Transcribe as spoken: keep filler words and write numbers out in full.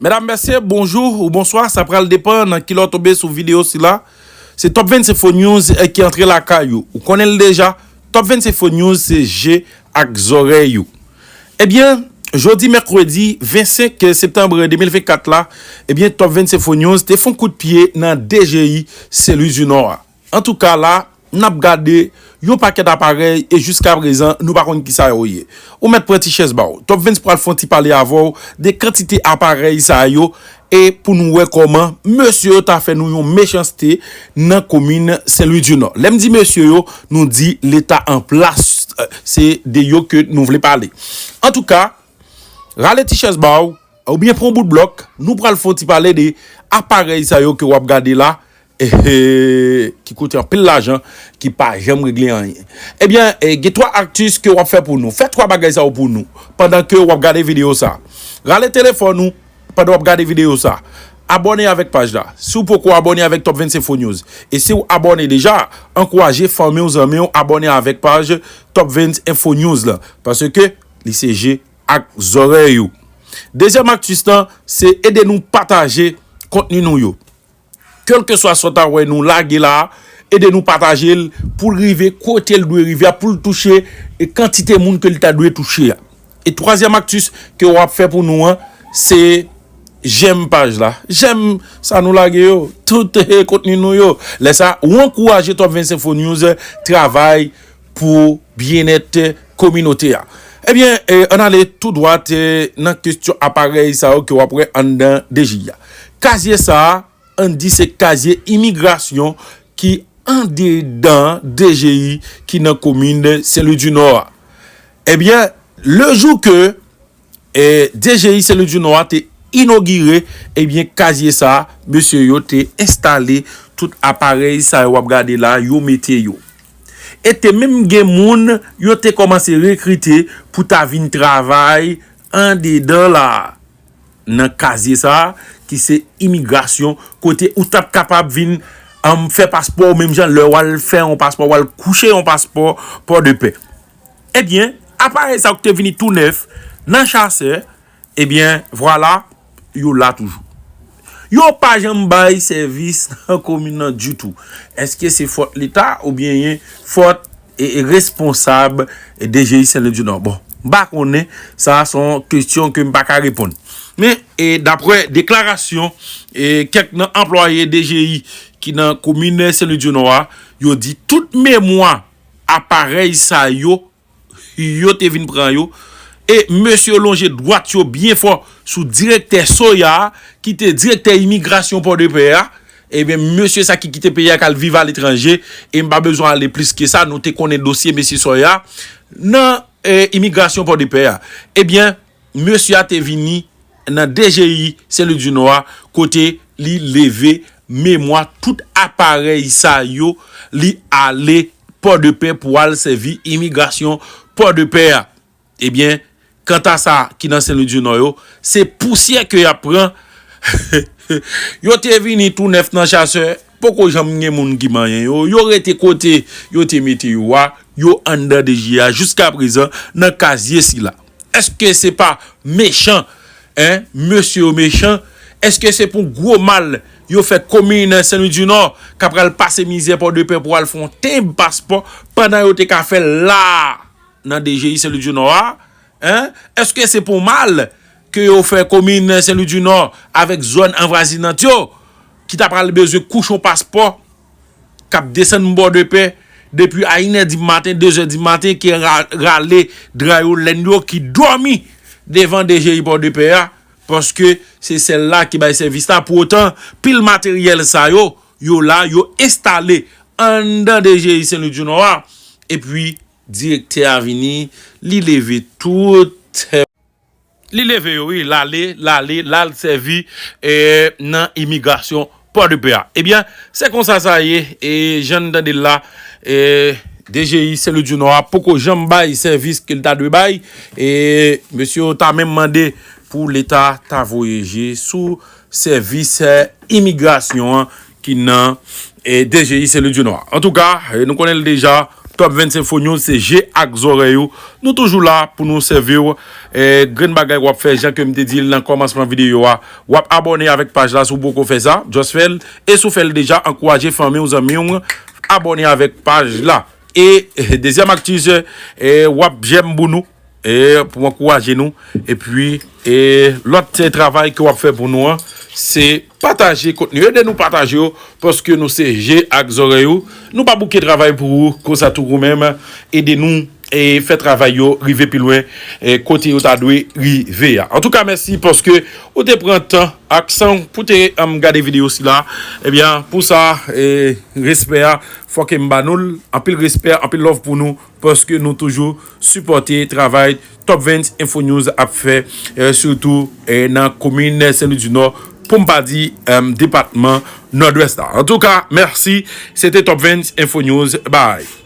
Medam, mesye, bonjou ou bonswa, sa pral depann nan kilè w tonbe sou videyo sila. Se Top vennsenk Info News, eh, ki antre lakay ou. Ou konnen l deja, Top vennsenk Info News se je ak zòrèy ou. Ebyen, jodi mèkredi vennsenk septanm de mil vennkat la, ebyen, Top vennsenk Info News te fè yon kout pye nan D G I Sen Lwi di Nò a. Antouka, la, n ap gade yon pakèt aparèy e jiska prezan, nou pa konn kisa yo ye. Ou mèt pran ti chèz ba w. Top Vens pral fè yon ti pale avè w de kantite aparèy sa yo e pou nou wè kòman mesye yo ta fè nou yon mechanste nan komin Sen Lwi di Nò. Lè m di mesye yo, nou di Leta an plas, eh, se de yo ke nou vle pale. Antouka, rale ti chèz ba w, oubyen pran yon bout blòk, nou pral fè yon ti pale de aparèy sa yo ke w ap gade la, eh, ki koute anpil lajan, ki pa janm regle anyen. Ebyen, eh, gen twa aktis ke w ap fè pou nou. Fè twa bagay sa yo pou nou, pandan ke w ap gade videyo sa. Rale telefòn ou, pandan w ap gade videyo sa. Abòne avèk paj la. Si w poko abòne avèk Top Vens Info News. E si w abòne deja, ankouraje fanmi w, zanmi w, abòne avèk paj Top Vens Info News la. Paske li se je ak zòrèy ou. Dezyèm aktis lan, se ede nou pataje kontni nou yo. Kèlkeswa sa w ta wè nou lage la a, ede nou pataje l pou l rive kote l dwe rive a, pou l touche e kantite moun ke l ta dwe touche a. E twazyèm aktis ke w ap fè pou nou an, se jèm paj la. Jèm sa nou lage yo, tout, eh, kontni nou yo. Lè sa, ou ankouraje Top Vens Info News, eh, travay pou byennèt kominote a. Ebyen, eh, ann ale tou dwat, eh, nan kesyon aparèy sa yo ke w ap wè anndan D G I a. Kazye sa a, ann di se kazye imigrasyon ki andedan D G I ki nan komin Sen Lwi di Nò a. Ebyen, le jou ke, eh, D G I Sen Lwi di Nò a te inogire, ebyen, kazye sa a, mesye yo te enstale tout aparèy sa yo w ap gade la, yo mete yo. E te menm gen moun yo te kòmanse rekrite pou ta vin travay andedan la a, nan kazye sa a, ki se imigrasyon, kote ou t ap kapab vin, um, fè paspò w menm jan lè w al fè yon paspò, w al kouche yon paspò Pòdepè. Ebyen, aparèy sa yo ki te vini tou nèf nan Chasè, ebyen, vwala, yo la toujou. Yo pa janm bay sèvis nan komin nan ditou. Èske se fòt Leta oubyen fòt e, e responsab D G I Sen Lwi di Nò? Bon, m pa konnen, sa a se yon kesyon ke m pa ka reponn. Men, e, daprè deklarasyon, e, kèk nan anplwaye D G I ki nan komin Sen Lwi di Nò a, yo di tout memwa aparèy sa yo, yo te vin pran yo. E mesye yo lonje dwat yo byen fò sou direktè Soya a, ki te direktè imigrasyon Pòdepè a. Ebyen, mesye sa ki kite peyi a k al viv aletranje, e m pa bezwen ale plis ke sa, nou te konnen dosye mesye Soya nan, eh, imigrasyon Pòdepè a. Ebyen, mesye a te vini nan D G I Sen Lwi di Nò a, kote li leve memwa tout aparèy sa yo, li ale Pòdepè pou al sèvi imigrasyon Pòdepè a. Ebyen, kanta sa ki nan Sen Lwi di Nò yo, se pousyè ke y ap pran. Yo te vini tou nèf nan Chasè, poko janm gen moun ki manyen yo. Yo rete kote yo te mete yo a, yo anndan D G I a jiska prezan nan kazye sila. Èske se pa mechan, en, mesye yo mechan? Èske se pou gwo mal yo fè komin Sen Lwi di Nò k ap pral pase mizè Pòdepè pou al fè yon tenb paspò pandan yo te ka fè l la a nan D G I Sen Lwi di Nò a? En? Èske se pou mal ke yo fè komin Sen Lwi di Nò avèk zòn anvwazinant yo ki ta pral bezwen kouche yon paspò k ap desann Pòdepè depi a inè di maten, dezè di maten, ki ra-, rale dra yo, lenn yo, ki dòmi devan D G I Pòdepè a, paske se sèl la ki bay sèvis la. Pou otan, pil materyèl sa yo, yo la, yo enstale anndan D G I Sen Lwi di Nò a, epi direktè a vini, li leve tout, li leve yo, wi, l ale, l ale, l al sèvi, eh, nan imigrasyon Pòdepè a. Ebyen, se konsa sa ye, e jan n tande l la, eh, D G I Sen Lwi di Nò a poko janm bay sèvis ke l ta dwe bay, e mesye yo ta menm mande pou Leta ta voye je sou sèvis, eh, imigrasyon an ki nan, eh, D G I Sen Lwi di Nò a. Antouka, eh, nou konnen l deja, Top vingt Info News, se je ak zòrèy ou. Nou toujou la pou nou sèvi w. E, grenn bagay w ap fè, jan ke m te di l nan kòmansman videyo a, w ap abòne avèk paj la si w poko fè sa. Just fè l. E si w fè l deja, ankouraje fanmi w, zanmi w, abòne avèk paj la. E, e, dezyèm aktis, e, w ap jèm pou nou, e, pou ankouraje nou. Epi, e, lòt, e, travay ke w ap fè pou nou an, se pataje kontni. Ede nou pataje yo, paske nou se je ak zòrèy ou. Nou pa bouke travay pou ou, konsa tou ou menm, ede nou, e, fè travay yo rive pi lwen, e, kote yo ta dwe rive a. Antouka, mèsi paske ou te pran tan ak san pou te, em, gade videyo sila. Ebyen, pou sa, e, respè a, fòk m ba nou l. Anpil respè, anpil love pou nou, paske nou toujou sipòte travay Top vingt Info News ap fè, e, sitou, e, nan komin Sen Lwi di Nò, pou m pa di, em, depatman Nòdwès la. Antouka, mèsi. Se te Top vingt Info News. Bye.